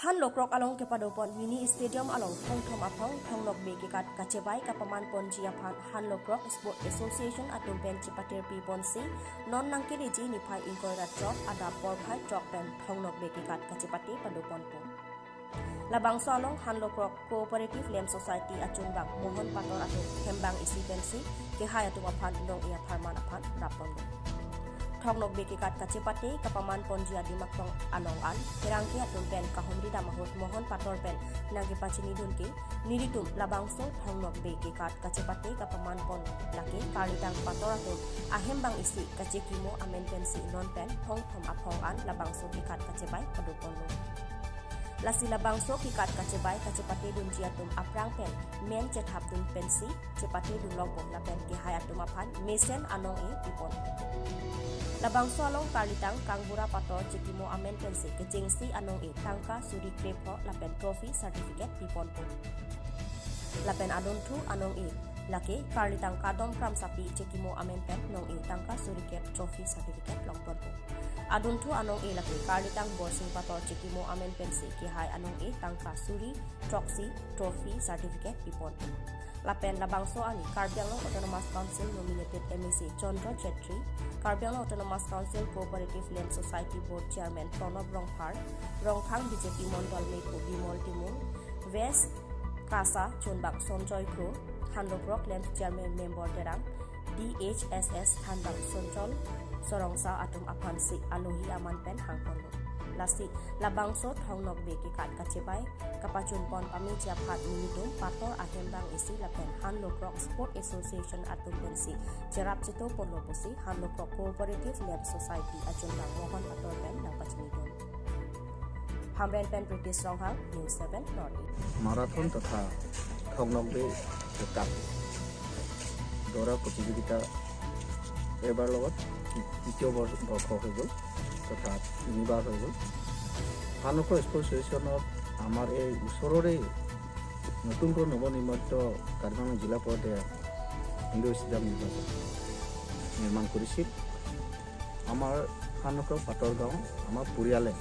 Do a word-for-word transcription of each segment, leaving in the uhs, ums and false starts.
Hanlokrok along kepadopon mini stadium along Thongthom aphong Thong Nokbe kekat kachebai kapaman ponji aphan Hanlokrok Sport Association atum pen chepatirpi ponsi non nangkeleji niphai ingkoi ra throk adap porphai throk pen Thong Nokbe kekat kachepate padoponpo. Labangso along Hanlokrok Cooperative Land Society achunbang Mohon Pator atum hembang isi pensi kehai atum aphan nong-e apharman aphan rapponlo. Thong Nokbe kekat kachepate kapaman ponji adim akrong along an pherangke atum pen kahumri dam ahut Mohon Pator pen nangkepachinidun ke nelitum labangso Thong Nokbe kekat kachepate kapaman pon lake karlitang Pator atum ahembang isi kachekimo amen pensi non pen Thongthom aphong an labangso kekat kachebai padoponlo. Lasi labangso kekat kachebai kachepate dunji atum aphrang pen men chethapdun pensi chepate dunlokpo lapen kehai atum aphan mesen anong-e pipon. Labangso along karlitang Kangbura Pator chekimo amen pensi kechengsi anong-e tangka suri krepho lapen trophy certificate piponpo. Lapen adunthu anong-e lake karlitang Kadom Kramsapi chekimo amen pen nong-e tangka suri krep trophy certificate longponpo. Adunthu anong-e lake karlitang Borsing Pator chekimo amen pensi kehai anong-e tangka suri throksi trophy certificate piponpo. Lapen labangso ani Karbi Anglong Autonomous Council nominated M A C Chandra Chetri, Karbi Anglong Autonomous Council Cooperative Land Society Board Chairman Pranab Rongphar, Rongkhang B J P Mondol Mekho Bimol Timung, West KASA chunbang Sonjoy Kro, Hanlokrok Land Chairman Member Terang, D H S S thanbang Sonjol Sorongsa atum aphansi alohi aman pen hangponlo. Lasi labangso Thong Nokbe kekat kachebai kapachunpon pameji aphan nelitum Pator ahembang isi lapen Hanlokrok Sport Association atum pensi cherap chetoponlo pusi Hanlokrok Cooperative Land Society achunbang Mohon Pator pen nangpachinidun. Hamren pen British Ronghang, News seven North East. Marathon তথা থংনকবে কাপ দৌৰা প্ৰতিযোগিতা এইবাৰ লগত তৃতীয় বৰ্ষ, বৰ্ষ হৈ গ'ল তথা তিনিবাৰ হৈ গ'ল। হানলকৰক স্পৰ্টছ এছ'চিয়েশ্যনত আমাৰ এই ওচৰৰে নতুনকৈ নৱনিৰ্মিত কাৰ্বি আংলং জিলা পৰ্যায়ৰ ইনডোৰ ষ্টেডিয়াম নিৰ্মাণ, নিৰ্মাণ কৰিছিল। আমাৰ হানলকৰক পাতৰ গাঁও আমাৰ পৰিয়ালে,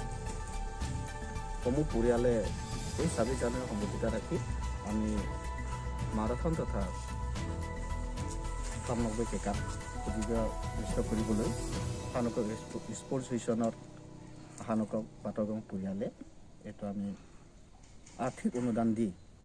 সমূহ পৰিয়ালে এই ছাব্বিছ জানুৱাৰী সম্বৰ্ধিত ৰাখি আমি মাৰাথন তথা থংনকবে কাপ প্ৰতিযোগিতা অনুষ্ঠিত কৰিবলৈ হানলকৰক স্প-, স্পৰ্টছ এছ'চিয়েশ্যনৰ হানলকৰক পাতৰ গাঁও পৰিয়ালে এইটো আমি আৰ্থিক অনুদান দি